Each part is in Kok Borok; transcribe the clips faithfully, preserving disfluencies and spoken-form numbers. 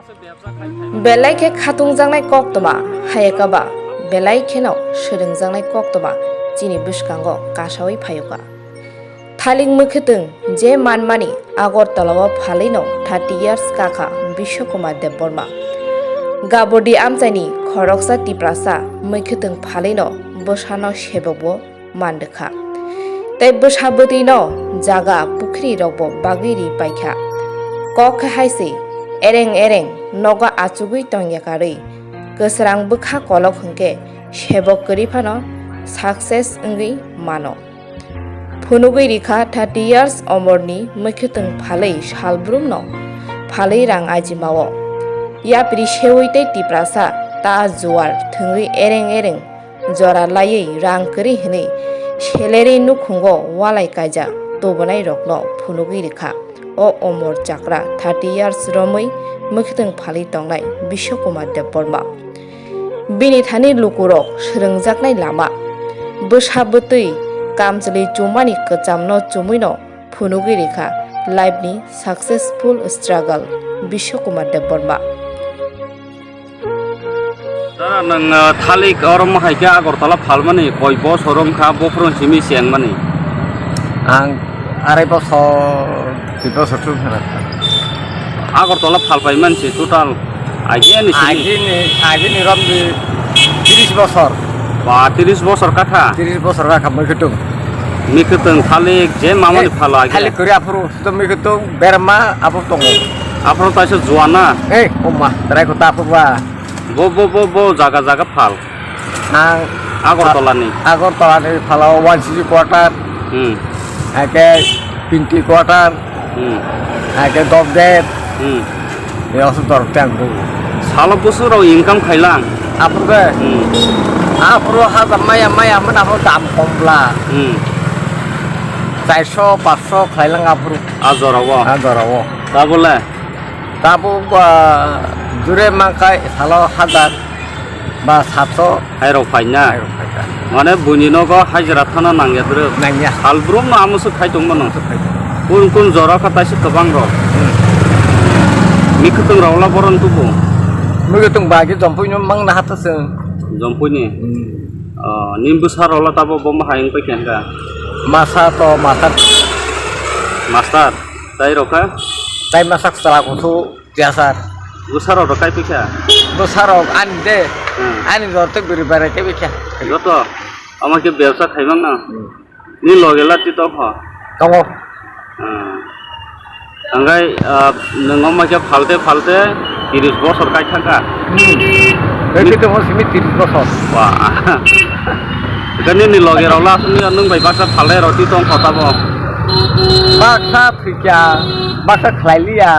Belai khe khatungjaknai koktwma hayakaba, belai kheno swrwngjaknai koktwma chini bwskango kasaui phayuka. Thalik mwkhwtwng je manmani Agartala-o phalwino thirty years kakha Biswakumar Debbarma. Gabodi amchaini khoroksa Tiprasa mwkhwtwng phalwino bwsano sebokbo man rwkha. Tei bwsa bwtwino jaga pukhri rokbo bagwi ri paikha. Kok khe hai se ereng ereng nogo achugwi tongya karwi kwsrang bwkha kolok hwnkhe sebok kwrwi phano success wngwi mano. Phunugwi rikha thirty years omorni mwkhwtwng phalwi salbrumno phalwi rang ajimao. Yapri sewi tei Tiprasa ta juar thwngwi ereng ereng jora laiwi rang kwrwi hwnwi salary nukhungo walai kaijak tubunai rokno phunugwi rikha. O omor chakra thirty years romwi mwkhwtwng phalwi tongnai Biswakumar Debbarma. Bini thani lukurok swrwngjaknai lama, bwsa bwtwi kamchwlwi chumani kwchamno chumwino phunugwi rikha life ni successful struggle Biswakumar Debbarma. Dara, nwng, ah, thalik oro mohai khe Agartala phalmani koi bosor wngkha, bophuru simi chengmani? Ang arai bosor, dui bosor chwng khna. Agartala phalpai mansi total agini simi? Agini, agini romdi tiris bosor. Ba, tiris bosor kakha? Tiris bosor kakha, mwkhwtwng. Mwkhwtwng thalik je mamani phalo age? Thalik kwrwi aphuru. Tumi khe to berma abo tongo. Aphuru taisa juana. Ei, oma, try ko ta aphuru ba. Bo, bo, bo, bo, jaga, jaga phal. Ang Agartala ni. Agartala ni phalao one sixty quarter. Hmm. Ake twenty quarter. Hmm. Ake dok det. Hmm. Yo su dor tang bu. Salo busu rok income khailang. Aphuru ke. Hmm. Aphuru ha maya, maya mana ho dam kom bla. Hmm. Chairso, paanso khailang aphuru. A jora o? A jora o. Tabole? Tabuk ba jure mangkai salo hajar ba satso. Hai rok phai na? Hai rok phai na. Mane buini nogo hajira thana nangya dwrwk? Nangya. Sal brum no amo swk khai tongma no? Amo swk khai tong. Kun kun jora kha taisa kwbang rok? Hmm. Mikhwtwng rok la boron tubu? Mikhwtwng ba ki jompui no mang na hata se. Jompui ni? Hmm. Oh, ni bwsa rok la tabo bo ma hai wng pai khe hwnka? Masa to masa. Master. Tai rok kha? Tai masa chwla kusu tiyasar. Bwsarok rok kai pikha? Bwsarok ani de. Hmm. Ani jor tei bwrwi barai kai pikha. Joto? Omo khe bebsa khaimang no? Hmm. Ni loge la ti tong kho? Tongo. Hmm. Angkai, ah, nwng omo khe phalte phalte tiris bosor kai thangkha? Hmm. Bebsa tongo simi tiris bosor. Wah. Kani ni loge rok la aswk ni nwng bai baksa phalai rok ti tong kho tabo? Baksa thwikha, baksa khlai liya.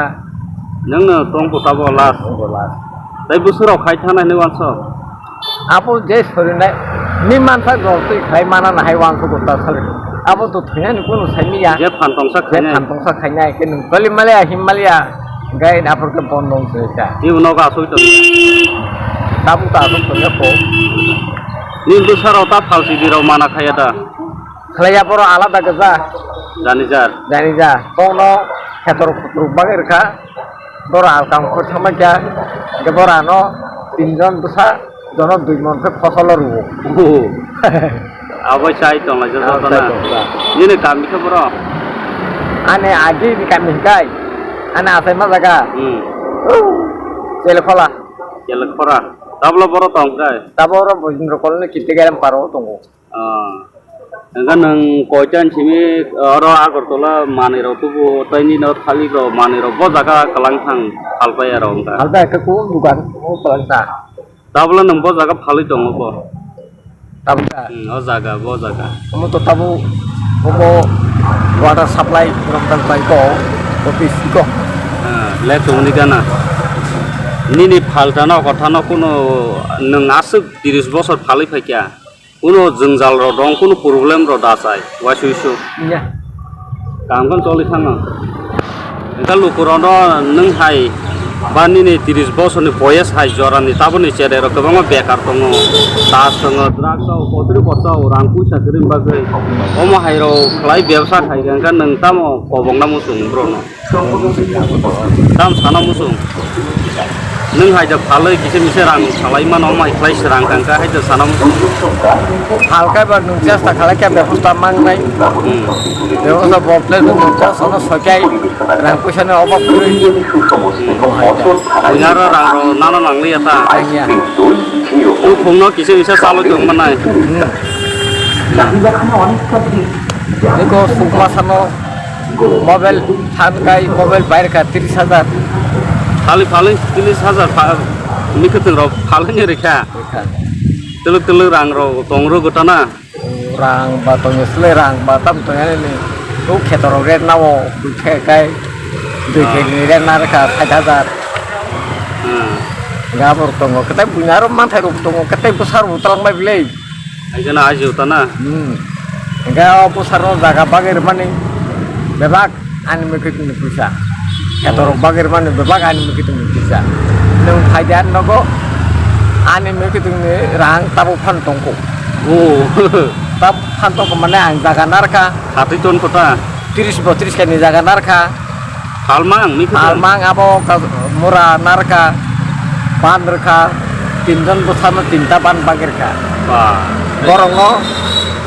Nwng no tong kho tabo last? Tong kho last. Tai bwswk rok khai thangnai ni wansok? Abo je sorinai ni mansa jor twi khlai mana na hai wansok ta sali. Abo to thwinani kuno sai miya. Je phan tongsa khainai. Je phan tongsa khainai khe nwng toli maliya him maliya. Gai na phor khe bondong se ka. Ni uno ga asoi to. Tabuk ta asoi to ko. Ni bwsarok ta phalsi di rok mana khaya da. Khlaiya borok alada gwja. Jani jar. Jani ja. Kokno khetor khutruk bagwi rwkha. Borok alkam khor thangma kya. Hwnkhe borok ano tinjon bwsa jono dui mon khe phosolo rwo. Oh. Abo chai tong lai joto na. Chai tong lai. Nini kami khe borok? Ani agi ni kami hwnkhe. Ani asai ma jaga. Hmm. Chelekhola. Chelekhola. Tablo borok tong khe? Tabo oro Bojendra Colony Kirti Gairem paro tongo. Ah. Hwnkhe nwng koitan simi oro Agartala manwi rok tubu tei nini o thalik rok manwi rok bo jaga kwlang thang phalpai aro wngkha. Phalpai khe kung dukan o kwlang ta. Tabole nwng bo jaga phalwi tongo bo? Tabuk da? Hmm, o jaga, bo jaga. Omo to tabuk obo water supply romtal bai ko office ko. Ah, le tongni gana. Nini phaltano kothano kuno nwng aswk tiris bosor phalwi phaikha. Kuno jwngjal rok dong, kuno problem rok da chai, uaisuisu. Nya. Kaham khe choli thangno. Engkha lukurokno nwng hai Ba nini tris bosorni boyes hai jorani taboni cherai rok kwbangma bekar tongo, tas tongo, drugs o, kotri koto rang puisa kwrwini bagwi. Omo hai rok khlai bebsa khai kha, nwng tamo kobokna muchung borokno? Tam sana muchung. Nwng hai da phalwi kisa misa rang salai mano, omo hai khlai se rang kang kha hai da sana muchung. Halkai ba nwng chesta khalai kha bebosta mangnai. Hmm. Bebosta bo plate nwng kosono soikai rang puisa ni obab kwrwi. Bunyaro rang ro nana nangliya ta. Nangya. Buphung no kisa misa saloi tong manai. Hmm. Niko sukma sano mobile thankai mobile bayar kha tris hajar. Phali phali tris hajar pha-, mikhwtwng rok phali ni rikha. Rikha. Twlwk twlwk rang rok tong rw gotana. Rang ba tong sle rang ba tam tong ani ni. Tu kheto rok rek namo khe kai. Dui Ah. khe ni rek na rikha sait hajar. Hmm. Gabor tongo, kete bunyaro manthai rok tongo, kete bwsar rok twlang bai bile. Aijana aji utana. Hmm. Hingke o bwsarno jaga bagwi rwmani bebak ani mwkhwtwngni puisa. Khetorok bagwi rwmani bebak ani mwkhwtwngni puisa. Nwng phaidi ani nogo ani mwkhwtwngni rang tabuk phano tongkho. O. Tabuk phano tongkho mane ang jaga narwkha. Khatwi tonkho ta? Tris bo tris kani jaga narwkha. Phalmang, mikhe phalmang, abo ka-, mura narwkha, ban rwkha, tinjon bwsano tinta ban bagwi rwkha. Ba. Borokno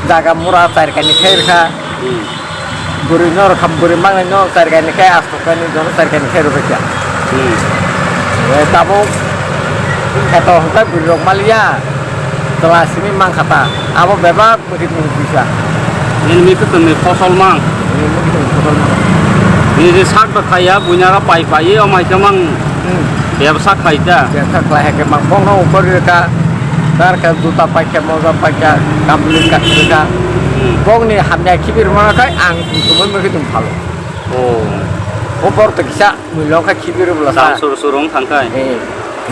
jaga mura chair kainwi khe rwkha. Hmm. Bwrwino rwkha, bwrwi mangnaino chair kainwi khe, aswk kainwi jono chair kainwi khe rwbaikha. Hmm. Eh, tabuk kheto hwnkhe bwrwirok maliya, chwla simi mankha ta. Abo bebak Pwtwi pwtwi puisa. Nini mikhe tongni fosol mang. Nini mikhe tongni fosol mang. Nini sak da khaya, buina ra pai pai, o mai khe mang. Hmm. Bebsa khai da. Bebsa khlai hai khe mang. Bongno ukor rwkha. Dar khe juta pai khe, moja pai khe, kapli ka-, rwkha. Hmm. Bongni hamya khibir mano khai ang tongmani mikhe tong phalo. Oh. O bor to kisa mui long kha khibir bwla sa. Dam sur sur wng thang khai. Eh.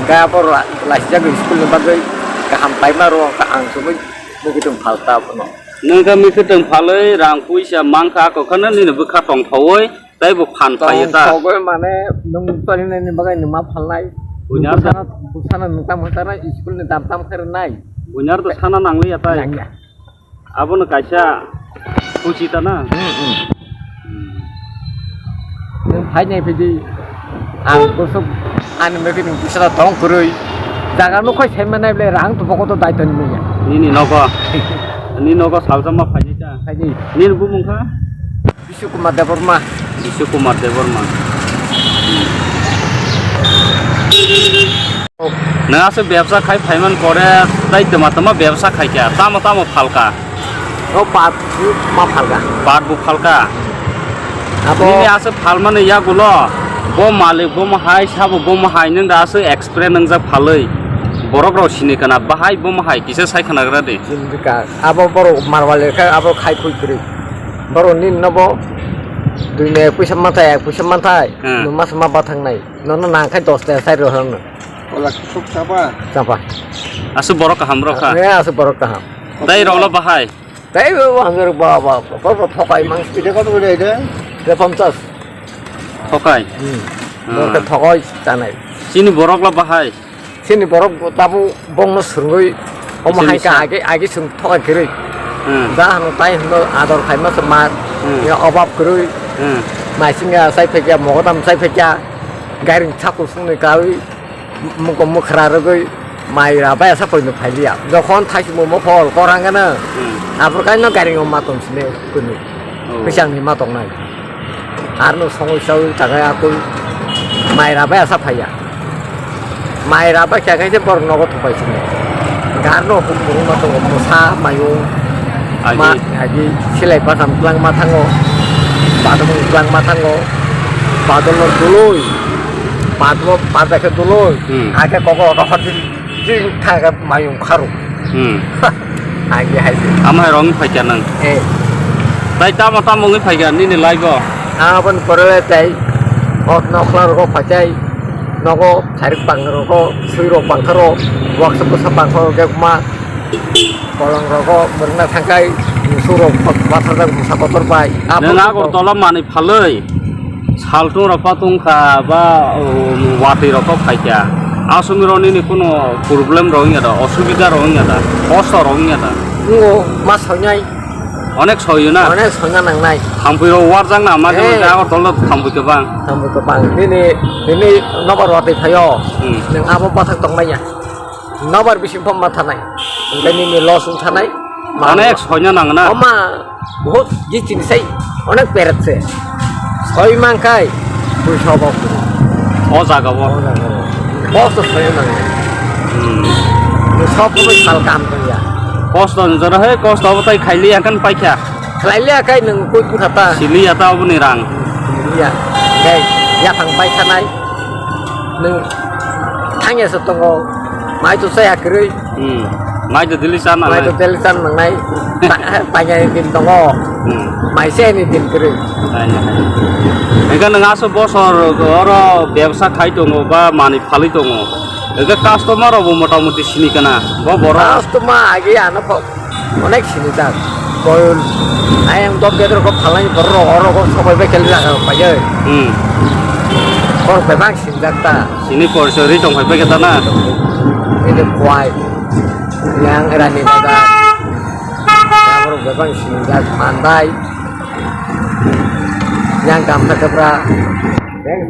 Hingkhe abo la-, laisijak school ni bagwi kaham paima rw ang tongmani mikhe tong phal ta bono. Nwng khe mikhe tong phalwi rang puisa mankha, kokhano nini bwkha tongthowi tei bo phan phaiyo ta. Tongthogwi mane nwng palinani bagwi nwng ma phalnai. Buinar bwsano, bwsano nwng tamo hwntanai school ni dam tam khe rwnai. Buinar to sana nangliya tai. Nangya. Abono kaisa huchi ta na. Hmm, hmm. Hmm. Nwng phainai phidi. Ang kusuk ani mekhe nwng bisala tong kwrwi. Jaga nukhai sai manai ble rang tu pokoto daito ni manya. Nini nogo. Nini nogo salsa ma phainai ta. Phainai. Nini bumung kha? Bishu Kumar Debbarma. Bishu Kumar Debbarma. Nwng aswk bebsa khai phaiman pore tai twma twma bebsa khaikha. Tamo tamo phalka. O pat ma phalka. Pat bo phalka. Abo nini aswk phalmani yagulo bo malik bo mohai sabo bo mohai nwng da aswk experience nwngjak phalwi. Borok rok sini kana bahai bo mohai kisa sai khwnagra di. Sindika. Abo borok marwali khe abo khai phui kwrwi. Borok nini nobo dui me puisa manthai, ek puisa manthai. Hmm. Nwng masa ma bathangnai. Nono nang khai dos ta sai rw hwrwng. Ola kusuk chapa. Chapa. Aswk borok kaham rok kha. Eh, aswk borok kaham. Tei rok lo bahai. Tei bo hamjak ba, ba, ba, ba, thokai mang. Pide koto gode ide? Pide ponchas. Thokai. Hmm. Hmm. Borok thokai tanai. Chini borok lo bahai. Chini borok bo tabu bongno swrwngwi omo hai ka age, age swrwng thokai kwrwi. Hmm. Da hano tai hino ador khaima se ma. Hmm. Ya obab kwrwi. Hmm. Maisinga sai phekya, mogodam sai phekya. Gairing chaku sungni kawi. Muko mukhra rwgwi mai ra bai asa poino phailiya. Jokhon thaisimo mo phol korang gana. Hmm. Aphuru kaino gairing o matom sine kunu. Oh. Pisang ni matong nai. Arno songwi sawi takai akul mai ra bai asa phaiya. Mai ra bai kya kaise bor nogo thupai sine. Garno hum muru matong musa mayung. Agi. Ma, agi silai pasam tlang ma thango. Badung tlang ma thango. Badung no dului. Badung pada ke dului. Hmm. Ake koko rohor din, din thaga mayung kharu. Hmm. Agi hai din. Amai rong phaikya nang. Eh. Tai tamo tamo ngi phaikya nini live o. Abon korole tai. Ot nokla rogo phaitai. Nogo kharik pang rogo, sui rok pang kharo. Waksa kusa pang kharo ge ma. Kolong rogo murna thangkai, musu rok pathar jak musa kotor bai. Nang Agartala manwi phalwi. Saltung rok patung kha ba, um, watwi rok kok khai kha. Aswk rok nini kuno problem rok wngya da, osubida rok wngya da, kosto rok wngya da. Ngo ma soinai. Onek soyo na? Onek soina nangnai. Thampui rok warjak na, maje maje Hey. Agartala thampui kwbang. Thampui kwbang. Nini, nini nobar watwi phaio. Hmm. Nang abo bathak tongmaya. Nobar bising pho ma thanai. Hingke nini loss wng thanai. Onek soina nang na? Oma, bahut giching sai. Onek peret se. Soi mangkai. Puisa bo. O jaga bo. O jaga bo. Kosto soina nang. Hmm. Ni sob ko sal kam to ya. Kosto ni jora he, kosto bo tai khaili akan paikha. Khlai liya khe nwng koi wngkha ta? Siliya ta oboni rang. Siliya. Khe yaphang pai sanai. Nwng thangya se tongo. Mai to chaya kwrwi. Hmm. Mai to daily chan Mai to nangnai. Daily chan nangnai. Ta-, painani din tongo. Hmm. Mai se ni din kwrwi. Ai, ai. Engkha nwng aso bosor oro bebsa khai tongo ba manwi phalwi tongo. Engkha customer rok bo mota moti sini kana. Bo borok. Customer agi ano pho- Onek sinijak. Koyul. Ayang dok gedor ko phalai borok oro ko sobai bai kali jaga paiyoi. Hmm. Kor bebak sinijak ta. Sini porso ri tong pai bai kata na. Ini kuai. Yang rani bazar. Yang borok bebak sinijak mandai. Yang gamsa kebra. Yang